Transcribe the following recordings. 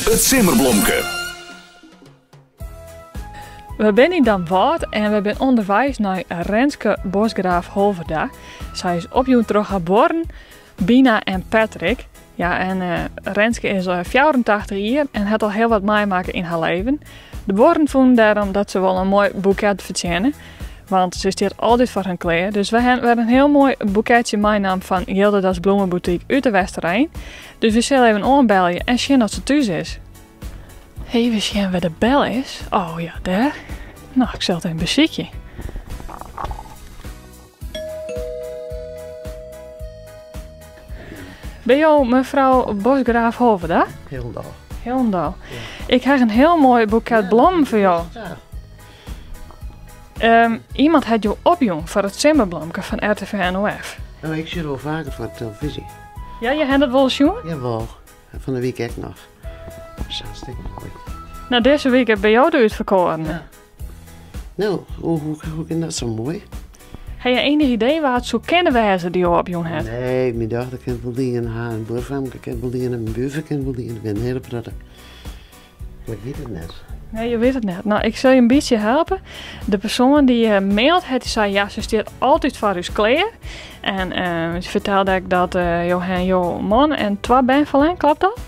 It Simmerblomke. We binne yn Damwâld en we binne ûnderweis nei Renske Bosgraaf Holverda. Sy is opjûn troch har buorren Bina en Patrick. Ja, en eh, Renske is 84 eh, jier en hat al hiel wat meimakke yn har leven. De buorren fûnen dêrom dat se wol in moai boeket fertsjinne. Want se stiet altyd foar har klear. Dus we hawwe wer in hiel moai boeketje meinaam fan Jilderdas Bloemenboutique út de Westerein. Dus we sille even oanbelje en sjen oft se thús is. Even sjen wêr de bel is. Oh ja, dêr. No, ik sil it even besykje. Binne jo mefrou Bosgraaf Holverda? Hielendal. Hielendal. Ja. Ik ha in hiel moai boeket blommen foar jo. Ja. Iemand hat jo opjûn foar it simmerblomke fan RTV NOF. Oh, ik sjoch wol faker foar de televyzje. Ja, je ha dat wol sjoen? Jawol. En fan de wike ek noch. Dat is hartstikke moai. No, dizze wike binne jo de útferkoaren. Ja. No, hoe kin dat sa moai? Ha je enich idee wa't it soe kinne wêze dy't jo opjûn hat? Nee, myn dochter kin it wol dien ha, in buorfamke kin it wol dien ha, myn buorfrou kin it wol dien ha. Binne in hiele protte. Mar ik wit it net. Nee, je wit it net. No, ik sil je in bytsje helpe. De persoan dy't maild hat, dy sei ja, se stiet altyd foar ús klear. En se fertelde ek dat jo ha jo man en twa bern ferlern, kloppet dat?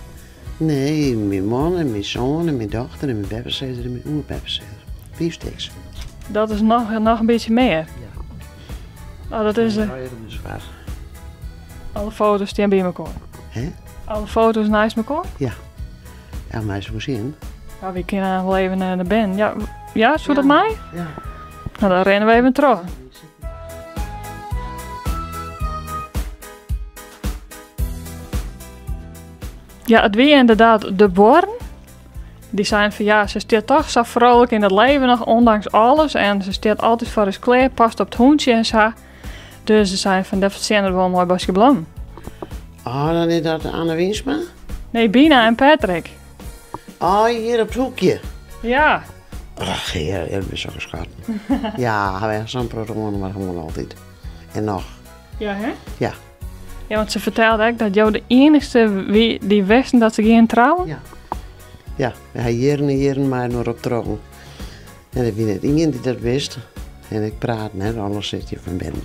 Nee, myn man en myn soan en myn dochter en myn beppesizzer en myn oerbeppesizzer. Fiif stiks. Dat is noch, noch in bytsje mear. Ja. Oh, dat is. Ja, dat is waar. Alle foto's stean by mekoar. Hè? Alle foto's neist mekoar? Ja. Ja, mei se wol sjen. Ja, wy kinne wol even nei binnen. Ja, ja soe dat mei? Ja. No, dan rinne we even troch. Ja, it wie ynderdaad de buorren. Dy seinen fan ja, se stiet toch sa frolik yn it leven noch, ûndanks alles. En se stiet altyd foar ús klear, past op it hûntsje en sa. Dus se seinen fan, dat fertsjinnet wol in moai boskje blommen. Oh, dan is dat Anne Winsma? Nee, Bina en Patrick. Oh, hjir op it hoekje. Ja. Ach, hear, dat binne sokke skatten. Ja, ha wy sa'n protte oan, mar gewoan altyd. En noch. Ja, hè? Ja. Ja, want se fertelde ek dat jo de iennichste wie dy't wisten dat se giene trouwen. Ja. Ja, we ha jierren en jierren mei inoar optrokken. En der wie net ien dy't dat wist. En ik praat net, alles sit je fan binnen.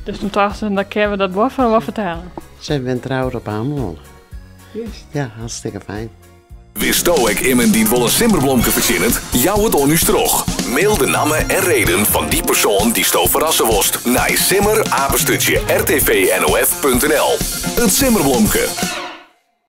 Dus toen tochten se, dan kinne we dat buorfrou wol fertelle. Se binne troud op Amelân. Juist. Ja, hartstikke fijn. Witsto ek immen dy't wol in simmerblomke fertsjinnet? Jou it oan ús troch. Mail de namme en reden fan dy persoan dy'tsto ferrasse wolst nei simmer apenstaartje rtvnof.nl. It simmerblomke.